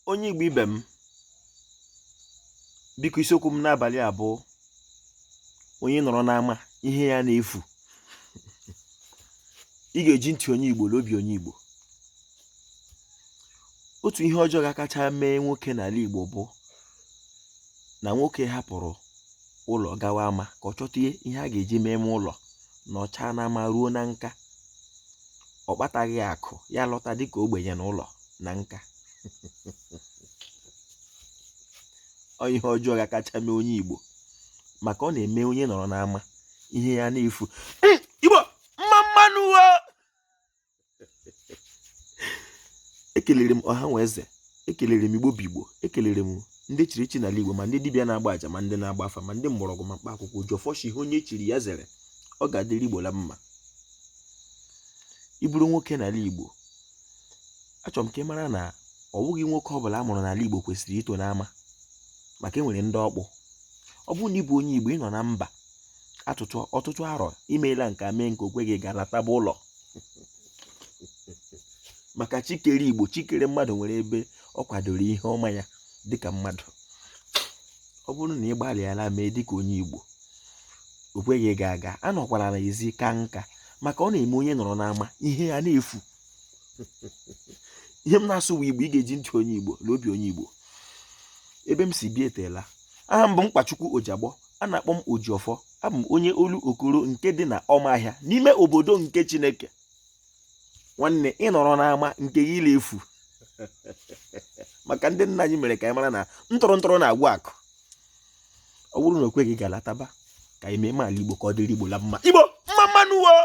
Onye Igbo ibe m, biko, isiokwu m n'abalị a bụ onye nọrọ n'ama ihe ya na-efu. Ị ga-eji ntị onye Igbo na obi onye Igbo. Otu ihe ọjọọ ga-akacha mee nwoke n'ala Igbo bụ na nwoke hapụrụ ụlọ gawa ama ka ọ chọta ihe a ga-eji mee ime ụlọ, nọchaa n'ama ruo na nka, ọ kpataghị akụ, ya lọta dịka ogbenye n'ụlọ na nka. Ọ ihe ọjọọ ga-akacha mee onye Igbo, maka ọ na-eme onye nọrọ n'ama ihe ya na-efu. Igbo, mma mma nụ o! Ekelere m ọha nwe eze, ekelere m Igbo bụ Igbo, ekelere m ndị chiri echi n'ala Igbo, ma ndị dibịa na-agba aja, ma ndị na-agba afa, ma ndị mgbọrọgwụ, ma mkpa akwụkwọ. Ojiọfọ shi ihe onye chiri ya zere, ọ ga-adịrị Igbo la mma. Ị bụrụ nwoke n'ala Igbo, achọrọ m ka ị mara na ọ bụghị nwoke ọ bụla a mụrụ n'ala Igbo kwesịrị ito n'ama, maka e nwere ndị ọkpụ. Ọ bụrụ na ị bụ onye Igbo, ị nọ na mba atụtụ ọtụtụ arọ, imeela nke a mee nke o kweghị ga lataba ụlọ, maka Chi kere Igbo, Chi kere mmadụ nwere ebe ọ kwadoro ihe ọma ya dịka mmadụ. Ọ bụrụ na ị gbalịala mee dịka onye Igbo, o kweghị ga aga, anọkwala n'ezi ka nka, maka ọ na-eme onye nọrọ n'ama ihe ya na-efu. Ihe m na-asụ bụ Igbo, ị ga-eji ntị onye Igbo na obi onye Igbo. Ebe m si bịa eteela. Aha m bụ Mkpachukwu Ojiagbọ, a na-akpọ m Ojiọfọ. Abụ m onye Olokoro nke dị na Ọmahịa n'ime obodo nke Chineke. Nwanne, ị nọrọ n'ama nke gị ile efu, maka ndị nna anyị mere ka anyị mara na ntụrụ ntụrụ na-agwụ akụ. Ọ bụrụ na o kweghị, ga lataba ka anyị mee ala Igbo ka ọ dịrị Igbo la mma. Igbo, mma mma nụ o!